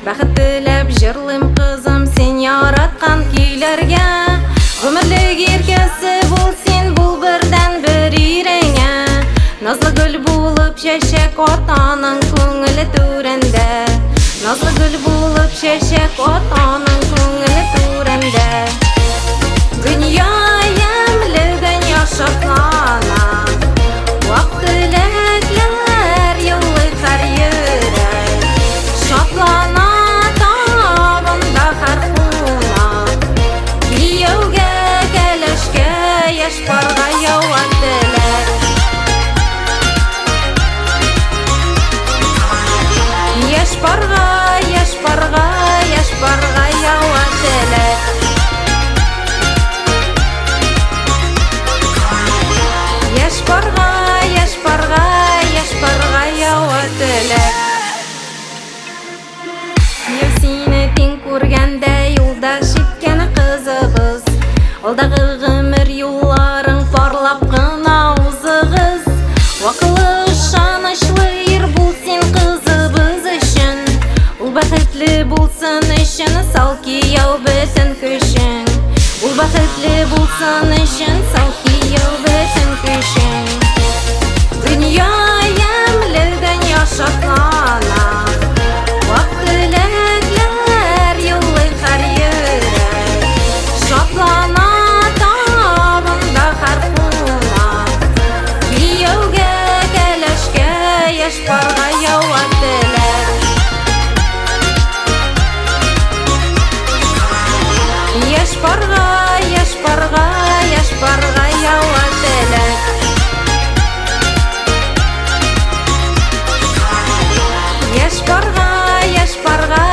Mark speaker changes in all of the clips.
Speaker 1: Бәхет теләп җырлыйм, кызым, син яраткан көйләргә. Гомерлек иркәсе бул син, бул бердәнбер иреңә. Назлы гөл булып чәчәк ат аның күңеле түрендә. Назлы гөл булып чәчәк ат аның күңеле түрендә. Дөнья ямьле, дөнья шатлана. Вак теләкләр юллый һәр йөрәк. Шатлана табында һәр кунак. Кияүгә, кәләшкә, яшь парга ява теләк. Яшь парга, яшь парга, яшь парга ява теләк. Яшь парга, яшь парга, яшь парга ява теләк. Кияү сине тиң күргәндә юлдаш иткән кызыбыз. Алдагы гомер юлларың парлап кына узыгыз. Акыллы, ышанычлы ир бул син кызыбыз өчен. Ул бәхетле булсын өчен сал кияү бөтен көчең. Ул бәхетле булсын өчен сал кияү бөтен көчең. Дөнья ямьле, дөнья шатлана. Вак теләкләр юллый һәр йөрәк. Шатлана табында һәр кунак. Кияүгә, кәләшкә, яшь парга ява теләк. Яшь парга, яшь парга, яшь парга ява теләк. Яшь парга, яшь парга,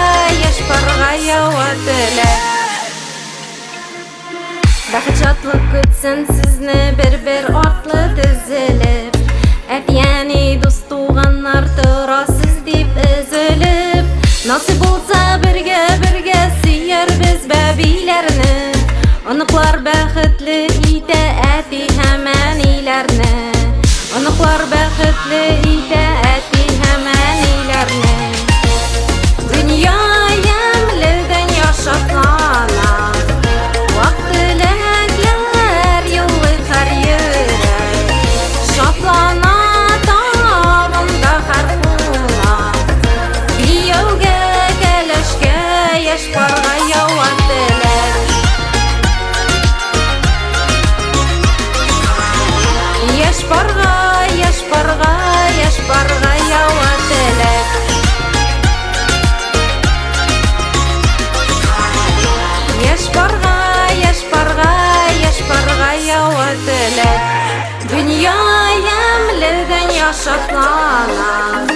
Speaker 1: яшь парга ява теләк. Бәхет шатлык көтсен сезне бер-бер артлы тезелеп. Әти-әни, дус туганнар тора сез дип өзелеп. Насыйп булса бергә-бергә сөярбез бәбиләрне. Оныклар бәхетле итә әти һәм әниләрне. Оныклар бәхетле итә әти һәм әниләрне. Дөнья ямьле, дөнья шатлана. Вак теләкләр юллый һәр йөрәк. Шатлана табында һәр кунак. Кияүгә, кәләшкә, яшь парга ява теләк. Яшь парга, яшь парга, яшь парга ява теләк. Яшь парга, яшь парга, яшь парга ява теләк. Дөнья ямьле, дөнья шатлана.